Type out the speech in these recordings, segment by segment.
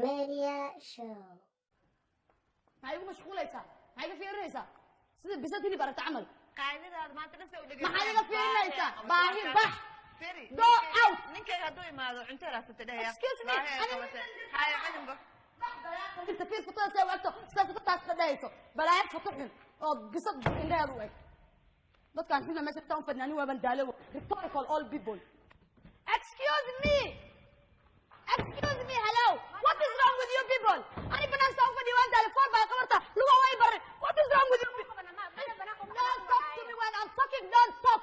Media Show. Maxay igu mashquulaysaa? Maxay iga fiirinaysaa sida bisad hilib aragta camal? Qaadadaada maanta dhan soo dhegeysan. Maxaad iga fiirinaysaa? Baahi bax. Firi. Go out. Ninkayga hadduu imaado cunto raadsata dhehaya. Excuse me. Baahi haya cuninba. Inta fiir futada see u egto, sida futa taas ka dhahayso balaayad futo xun oo bisad indhaheedu u eg. Dadkaan xuna meesha intaan u fadhina ani waaban daalowo. Rhetorical all people. Excuse me, excuse me, hello, what is wrong with you people? Ani banaan saa u fadhiya waan daalo, fool baa qabarta, luga way barre. What is wrong with you people? Don't talk to me when I'm talking. Don't talk.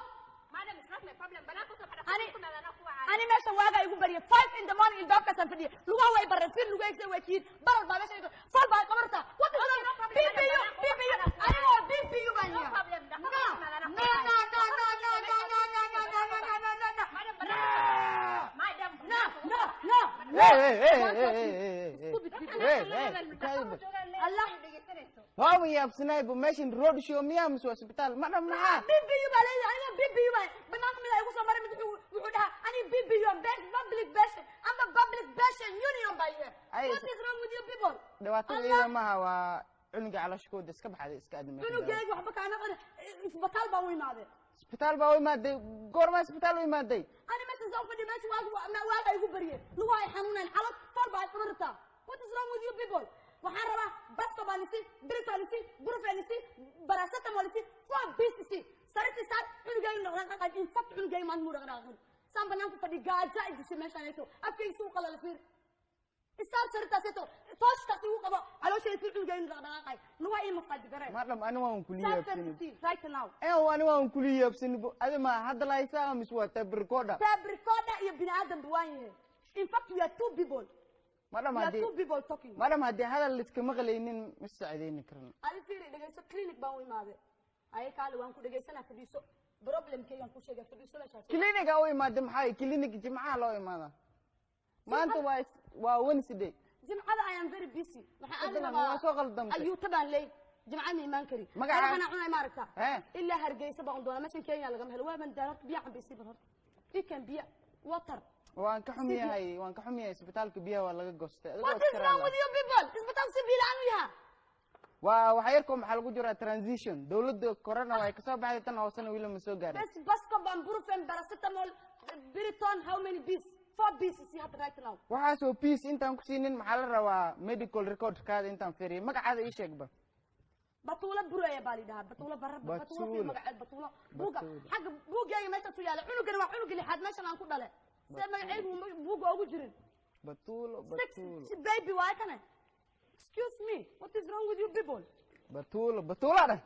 Madam, it's not my problem. Banaanka usoo fadhiiso. Ani ku meedanaa ku wacay. Ani meeshan waagaa igu bariyay 5 in the morning, ilbaabkaasaan fadhiya, lugaha way barreen, fiir lugahaysa way kiin, barar baa meesha igu, fool baa qabarta. What is wrong? No problem. BPU, BPU, anigoo BPU baan No yahay. problem. No, no, no, no, no, no, no, no, no, no, no, no, no, no, no. Madam, banaanka. Madam, No, no, no, no. Hey, hey, hey, Don't hey, touch me. hey, hey, hey. Stupid people. Hey, hey, kayba. Allah. Waaba yaabsanayba, meeshan road show miyaa mise waa isbitaal? Madam, maxaa? BPU baa leeyahay. Aniga BPU baa banaanka mid igu soo maray, mid wuxuu dhahaa ani BPU am best public patient. I'm a public patient union baa yahay. Ay, What is wrong with you people? Dhibaatada iyada maaha, waa cunuga calooshkooda iska baxday, iska aadamay. Cunugeyga waxba kaama qana, isbitaal baan u imaaday. Isbitaal baa u imaaday? Goormaa isbitaal u imaaday? Ani meesha soo fadhi, meesha waaga igu bariyay, lugaha ay xanuuneen, xalad fool baa qaban rabtaa. What is wrong with you people? Waxaan rabaa basto baa lisi, Piriton lisi, Brufen lisi, paracetamol lisi, four piece isi sariti saar. Cunugeyga dhaqdhaqaaqay, in fact cunugeyga maanta muu dhaqdhaqaaqin. Saan banaanku fadhi, gaaja ay dishay meeshaan ayto, afkayga si u qalala. Fiir isaar saritaas ayto, tooshkaas igu qabo calooshayda, fiir cunugeyga dhaqdhaqaaqay, lugaha ii masaaj gareen. Madam, ani waan kuli yaabsani. Right now. Eh, ani waan kuli yaabsani. Adi ma hadlaysaa mise waa tape recorder? Tape recorder iyo bini aadam ba waan yahay. In fact, we are two people. Madam, We are haddii two people talking. Madam, haddii hadal liska maqlaynin, ma sacdeyni karno. Adi fiiri, dhegeyso, clinic baan u imaaday. Aye, kaale, waan ku dhegeysanaa, fadhiiso. Problemkaygaan ku sheegay, fadhiiso meeshaas. Cliniga u imaaday maxay? Clinic jimcaha loo imaadaa, maanta waa Wednesday. Jimcada I am very busy. Waxaan aadi Fadlan, rabaa waa soo qaldamtay. Ayuuta baan leey, jimca ma imaan kari. Waxaan cunay maaragta. Eh. Ilaa Hargeysa baan u doonaa, meeshan Kenya lagama helo. Waa baan daan horta, biyo cambaysiin bal horta ikan biyo water. Waan ka xum yahay, waan ka xum yahay, isbitaalka biyaha waa laga goostay. Adigoo What is iska wrong raala. with you people? Isbitaal si biyo la'aan u yahaa? Waa waxa yarko, maxaa lagu jiraa transition. Dowladda korena way kasoo baxday, tan hoosena weli ma soo gaarin. Bes Buscopan, Brufen, paracetamol, Piriton, how many piece? Four pieces you have right now. Waxaasoo piece intaan ku siinin, maxaa la rabaa medical record kaada intaan fiiriyo. Magacaada ii sheegba. Batuulo Bureya baa la yidhahaa, Batuulo Barra, Batuulo fi Batuulo. Magaceed Batuulo. Buuga Batuulo. Xagga buuggayga meesha ku yaala, cunugani waa cunuga lixaad meeshan aan ku dhale. See magacaygu buugga ugu jirin? Batuulo. Six. Batuulo. Baby waaye kane. Excuse me, what is wrong with you people? Batuulo, Batuulo dheh.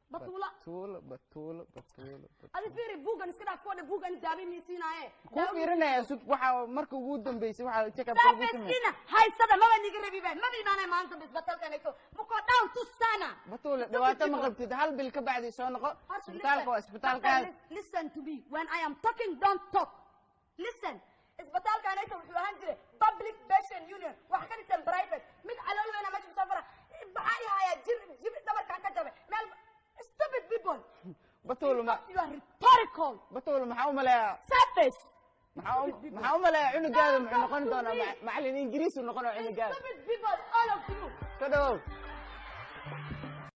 Batuulo. Batuulo, Batuulo, Batuulo. Adi fiiri buuggan, iska dhaaf kuwa buuggan, daabi miisiinaaye. Kuu fiirinaya, sug. Waxaa marka ugu dambeysay waxaa check up ugu sameeyay. Servicekiina haysada maba niga rabiba, maba imaanay maanta isbitaalkanayto muko down tusana. Batuulo, dhibaato ma qabtid, hal bil ka bacdi soo noqo. Isbitaalka waa isbitaalkaada. Listen to me when I am talking, don't talk. Listen, isbitaalkanayto wuxuu ahaan jiray public patient union, wax ka dhisan private. Mid calool weyna meesha kusoo fara, maxaa i hayaa? Jir jir dhabarkaan ka jabay meel. Stupid people. Batuulo, ma You are rhetorical. Batuulo, maxaa u maleeyaa? Surface. Maxaa u maleeyaa cunugaada muxuu noqon doonaa? Macallin Ingiriis uu noqonaa cunugaada. Stupid people, all of you. Soo dhawow.